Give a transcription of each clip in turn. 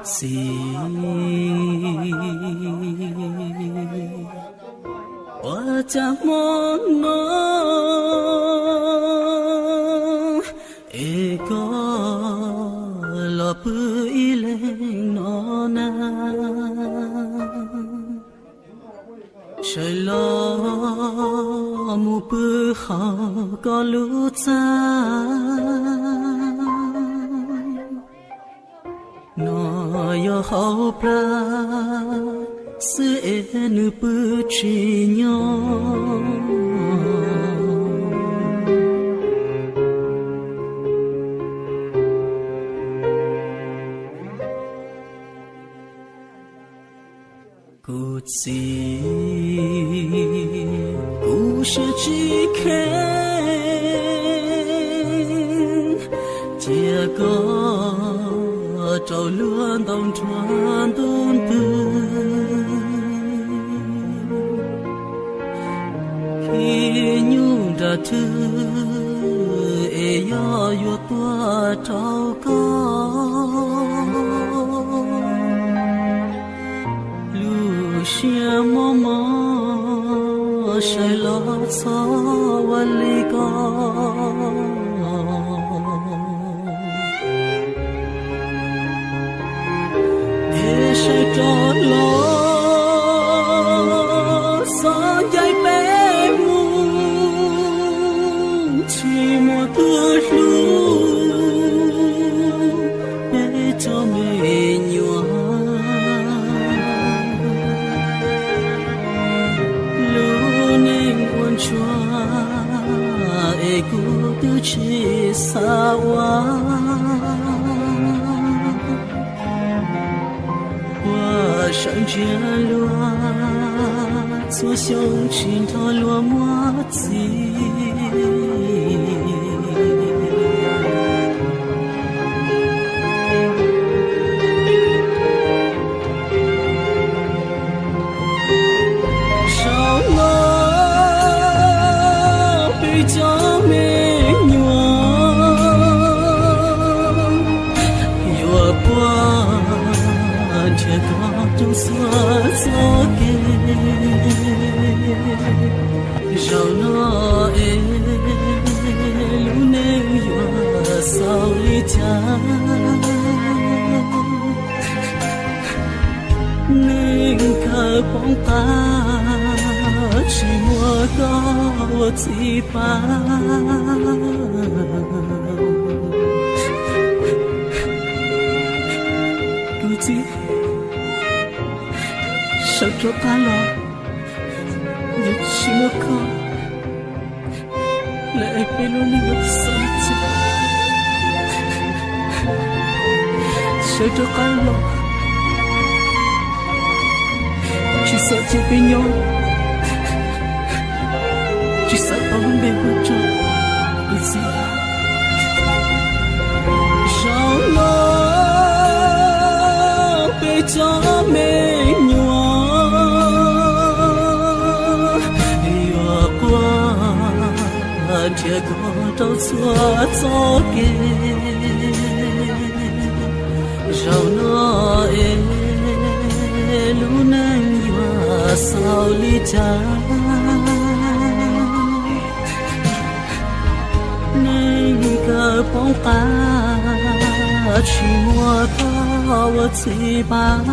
Txiv, ua cas hmo no es koj los pw ib leeg no na? Sawv los mus pw hauv koj lub txaj. No yog hauv plag xwb es nws pw tsis nyob. Kuv txiv, kuv siab tsis kheev, cia koj rau luag ntaus nruab ntuj ntws. Khib nyuj nram rwg es yog yuav tuaj rau koj. Lub siab mob mob saib los txhob ua li ko. Es saib rov los xov ncaim peb mus, tsis muaj tus hlub peb cov me nyuam. Lub neej ua ntsuag es kuv twb tsis xav ua. Ua sawv ntsia luag txhua xyoo tsis nrog luag muaj txiv. Zaum no peb cov me nyuam yuav quaj nrhiav koj rau txhua txoj kev. Zaum no es lub neej yuav xaus li cas? Neeg kawg poob qab, tsis muaj koj ua txiv pab. Kuv txiv, sawv rov qab los, yog tsis muaj koj lawm es peb lub neej yuav xaus li cas? Sawv rov qab los, tsis xav cia peb nyob, tsis xav tau lub npe hu rau kuv txiv. Zaum no peb cov me nyuam yuav quaj nrhiav koj rau txhua txoj kev. Zaum no es lub neej yuav xaus li cas? Neeg kawg poob qab, tsis muaj koj ua txiv pab.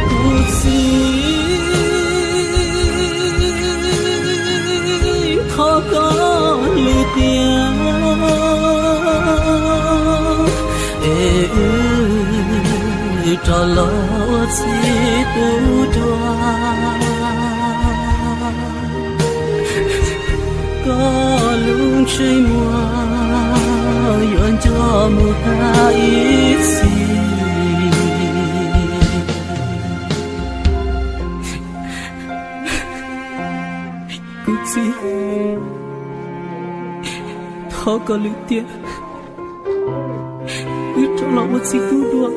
Kuv txiv, thov koj lwm tiam es wb rov los ua txiv tub dua. Koj lub ntsej muag yuav nco mus tag ib txhis. Kuv txiv, thov koj lwm tiam wb rov los ua txiv tub dua.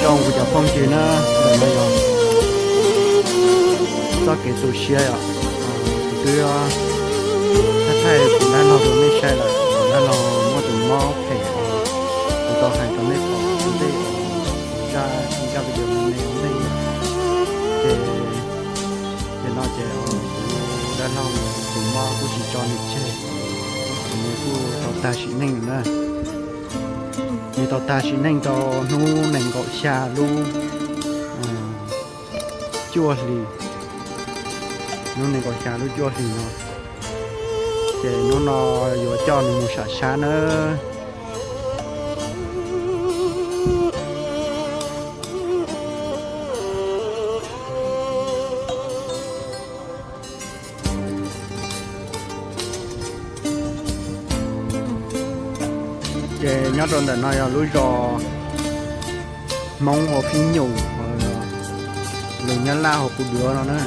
Kuv cov phooj ywg na, ntawm no yog txoj kev tu siab yom. Kuv twb thaij thaij tus dab laug rau nej saib lawm, tus dab laug muaj tus mob phem, kuv tau hais rau nej pom ua ntej, zaj zaj video me me ua ntej yom. Ces ces no ces tus dab laug tus mob kuj tsis tso nws tseg, nws kuj tau tag sim neej lawm na. Nws tau tag sim neej rau hnub nees nkaum xya lub cuaj hlis, hnub nees nkaum xya lub cuaj hlis no. Ces hnub no yuav coj nws mus sam sab nawb. Ces nyob rau ntawm no yog lub zos Hmoob ua Phib Nyum, lus Nyab Laj hu Pu Duav no na.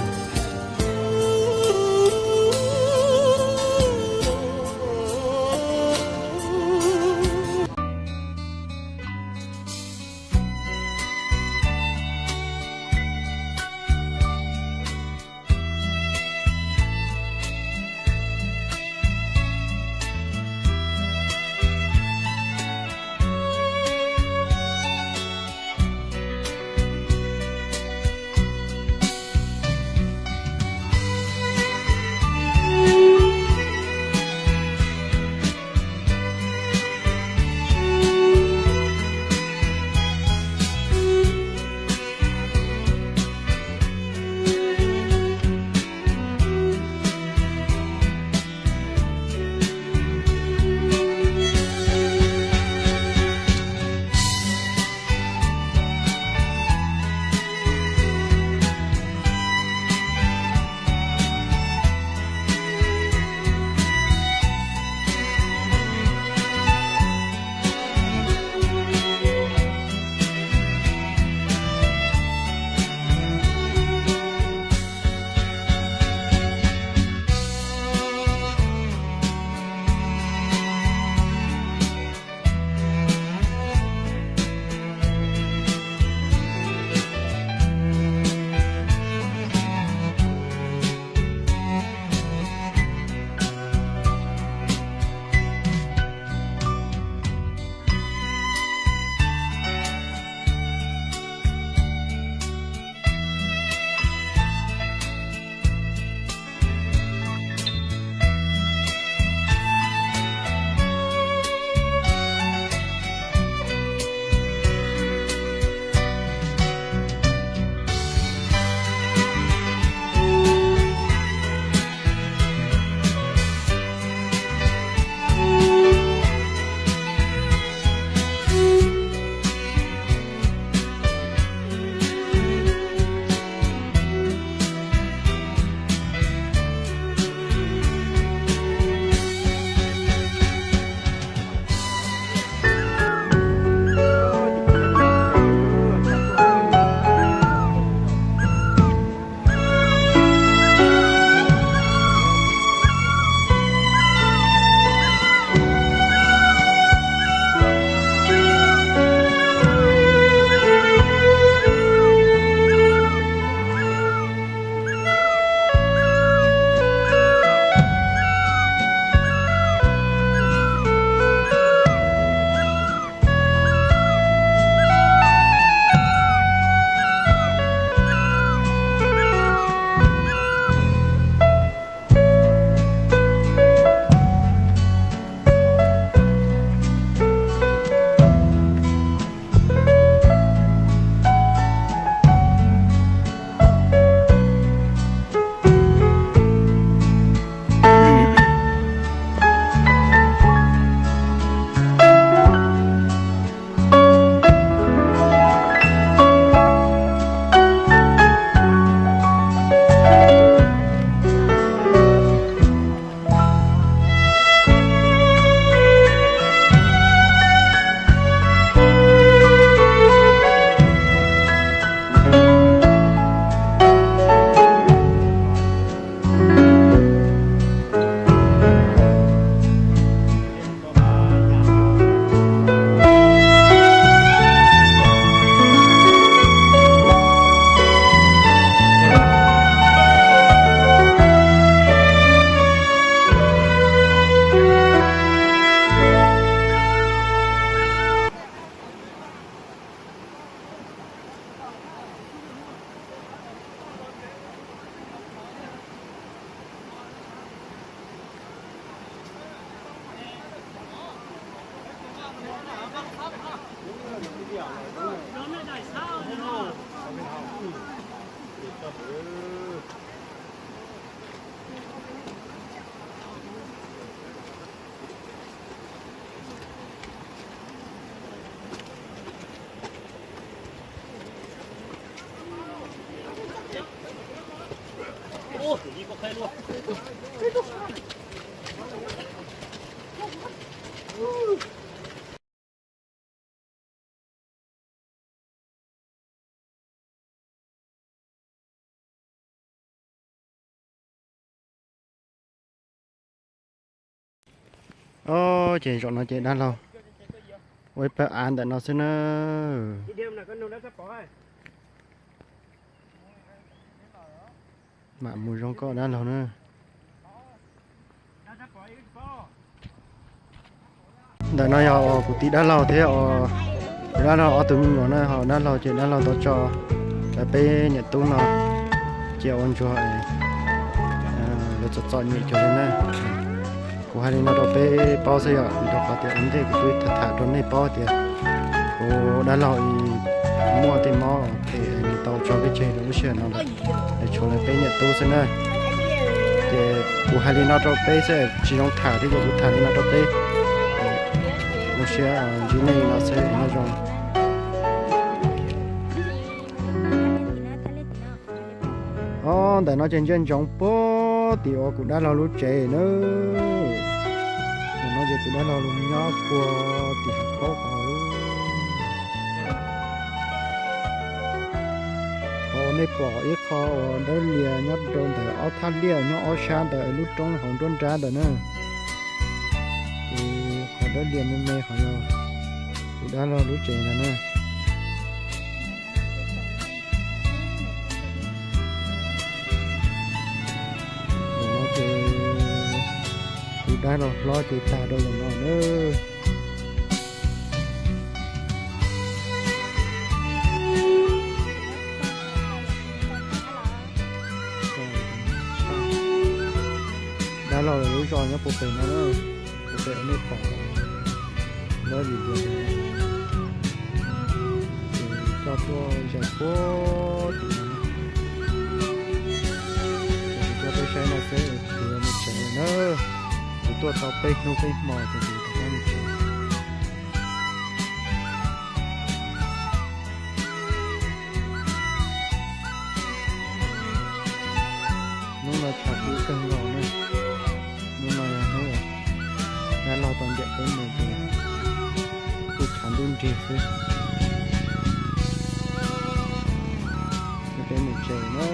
Os, ces zaum no ces dab laug ua ib pawg av ntawm no xwb na. Mam mus zoo koj dab laug na. Ntawm no yog kuv tij dab laug thiab os, kuv dab laug ob tug me nyuam na, ho dab laug ces dab laug tau tso lawv peb niam tub no cia ua ntsuag, lawv txom txom nyem cuag li na. Kuv hais li no rau peb paub xwb yom, rau qhov tias ua ntej kuv twb tham tham rau nej paub tias kuv dab laug muaj tej mob phem, nws tau tso kev tseg rau lub sij hawm no lawm, es tshuav lawv peb niam tub xwb na. Ces kuv hais li no rau peb xwb, tsis zoo tham thiab ces kuv tham li no rau peb. Zoo siab ntsib nej li no xwb, nyob zoo. Os, ntawm no ces ntsia ntsoov puag tim uas kuv dab laug lub tsev na. Ntawm no ces kuv dab laug los nyob puag tim hav khaub qhov. Qhov uas nej pom ib qho uas dawb lias nyob rau ntawm ob thaj liaj nyob ob sab ntawm lub roob hauv nruab nrab ntawm na. Ces qhov dawb lias me me qhov no, kuv dab laug lub tsev ntawd na. Ntawm no ces kuv dab laug hlob ces tag rau ntawm no na. Dab laug lub zos nyob puag pem no na, puag pem uas nej pom dawb vim dias ntawd, ces coj tuaj zaum puag tim no. Ces kuv coj peb saib no xwb, kuv yuav mus tsev lawm na. Kuv tuaj tau peb hnub peb hmo ces kuv rov qab mus tsev. Hnub no tshav kub kawg nkaus na. Hnub no yog hnub uas dab laug tau ncaim peb mus ces kuj tshav ntuj nrig xwb. Ces peb mus tsev na.